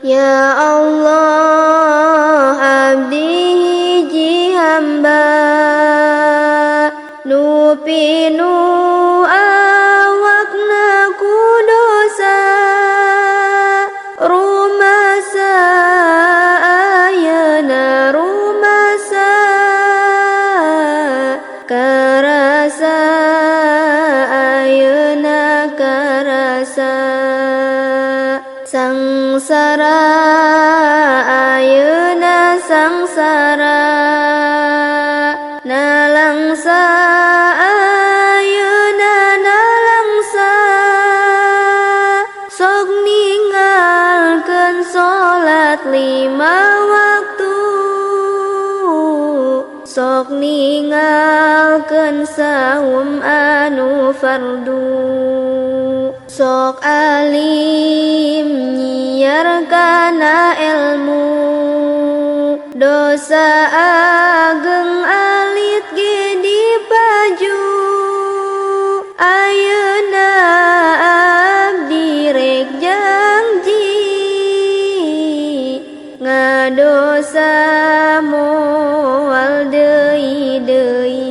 Ya Allah, abdi hiji hamba nu pinuh awakna ku dosa. Rumasa ayeuna, rumasa karasa ayeuna, karasa sangsara ayeuna, sangsara nalangsa ayeuna, nalangsa. Sok ninggalkeun salat lima waktu, sok ninggalkeun saum anu fardu, sok alim nyiar kana ilmu, dosa ageng alit ge dipaju. Ayeuna abdi rek janji ngadosa moal deui deui.